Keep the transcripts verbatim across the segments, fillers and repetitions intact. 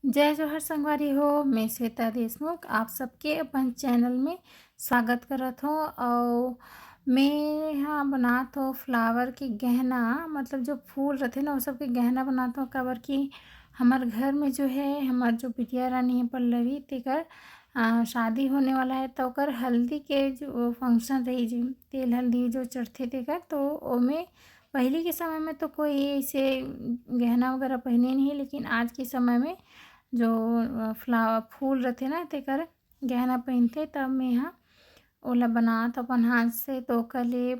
जय जोहार संगवारी हो, मैं श्वेता देशमुख आप सबके अपन चैनल में स्वागत करत हों। अउ मैं हा बनात हों फ्लावर के गहना, मतलब जो फूल रथे ना, वो सब के गहना बनात हों। काबर कि हमर घर में जो है, हमर जो बिटिया रानी है पल्लवी, तेकर आ, शादी होने वाला है, तो ओकर हल्दी के जो फंक्शन रही, जो तेल हल्दी जो चढ़थे तेकर, तो ओमे पहले के समय में तो कोई ऐसे गहना वगैरह पहने नहीं, लेकिन आज के समय में जो फ्लावर फूल रथे ना, तेकर गहना पहनथे। तब मैं हा ओला बनात अपन हाथ से, तो ओकर लिए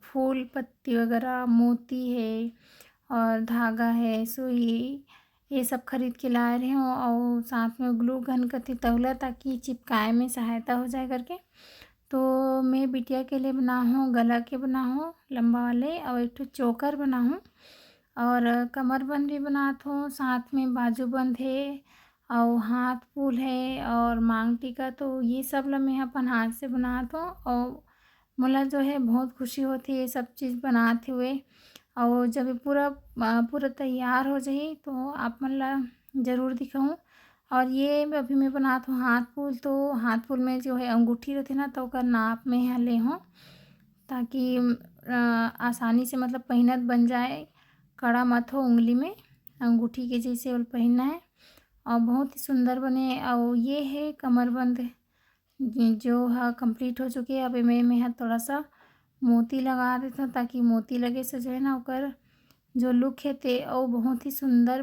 फूल पत्ती वगैरह, मोती है और धागा है, सुई, ये सब खरीद के लाए रहे हों। और साथ में ग्लू गन कति तौला, ताकि चिपकाए में सहायता हो जाए करके। तो मैं बिटिया के लिए बना हों, गला के बना हों लंबा वाले, और एक ठो चोकर बना हों, और कमरबंद भी बनात हों, साथ में बाजूबंद है, और हाथ फूल है, और मांग टीका। तो ये सब ला मैं अपन हाथ से बनात हों, और मोला जो है बहुत खुशी होती है ये सब चीज़ बनाते हुए। और जब ये पूरा पूरा तैयार हो जाए, तो आप मन ला जरूर दिखाऊँ। और ये अभी मैं बनात हों हाथ फूल। तो हाथ फूल में जो है अंगूठी रहते ना, तो ओकर नाप में यहाँ ले हों, ताकि आसानी से, मतलब, पहनत बन जाए, कड़ा मत हो उंगली में। अंगूठी के जैसे ओल पहनना है, और बहुत ही सुंदर बने। और ये है कमरबंद, जो हा कंप्लीट हो चुके। अब एमे मैं हा थोड़ा सा मोती लगा देता हूँ, ताकि मोती लगे से जो है ना, ओकर जो लुक है, ते अउ बहुत ही सुंदर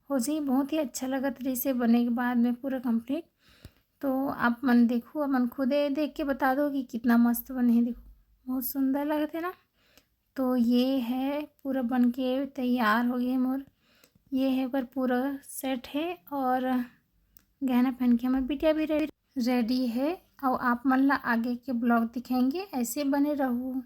हो जाए, बहुत ही अच्छा लगत रही से बने के बाद में पूरा कंप्लीट। तो आप मन देखो, अपन खुदे देख के बता दो कि कितना मस्त बने है। देखो, बहुत सुंदर लगत है ना। तो ये है पूरा बन के तैयार हो गए मोर। ये है ओकर पूरा सेट है, और गहना पहन के हमर बिटिया भी रेडी रेडी है। और आप मन ला आगे के ब्लॉग दिखाएंगे, ऐसे बने रहू।